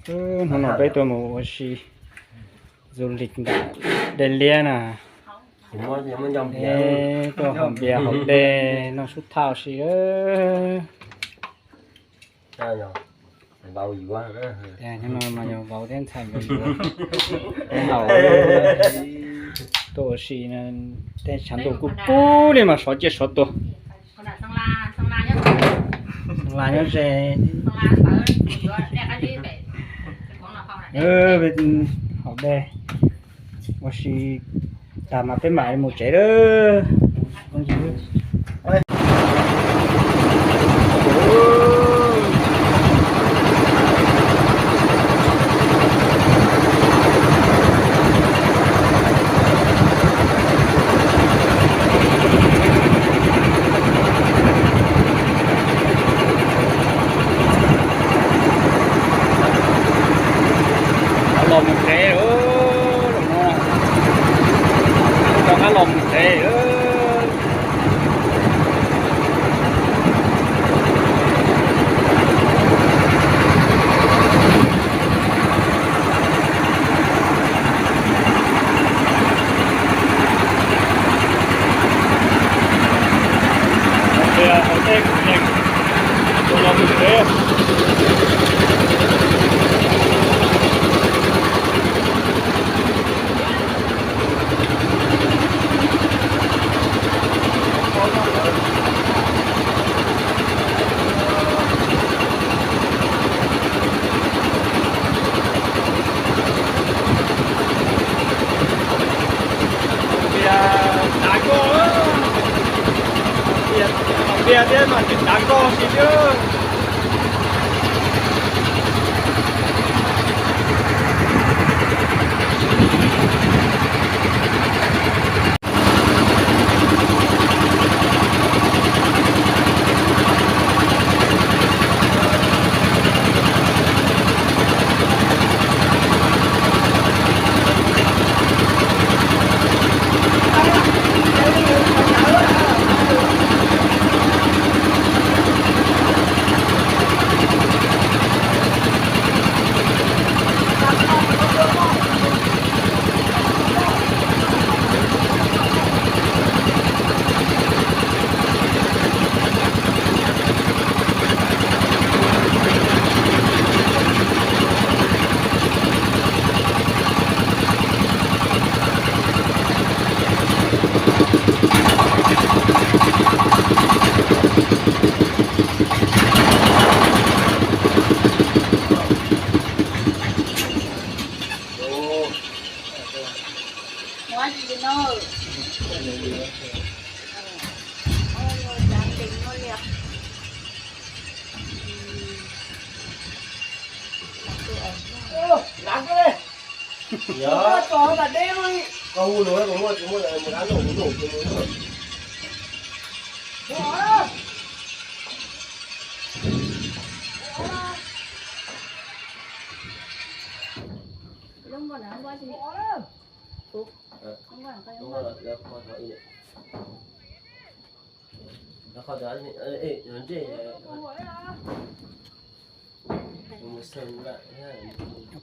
Hnub no peb tuaj mus ua si du lịch ntawm Dej Liab na. Tuaj haus npias haus dej noj sub thauj si. Hnub no mas yog vauv thiab ntxhais nkawd yuav, peb haus, tuaj ua si, tej tshav ntuj kub kub li mas sov ciaj sov tuag. Xeev Las nyob ze. Haus dej ua si tag mas peb mam li mus tsev lawm. Rov los mus tsev, rov qab los mus tsev. Tias hauv tej kwv yees, tus los mus tsev. Npias, npias thiab mas tseem dav koj si thiab.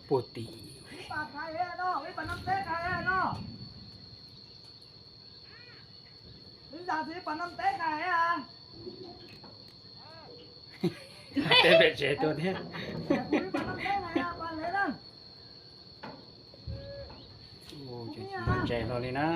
Puag tim. Teb pem tsev tuaj thiab. Ntses hlo li na.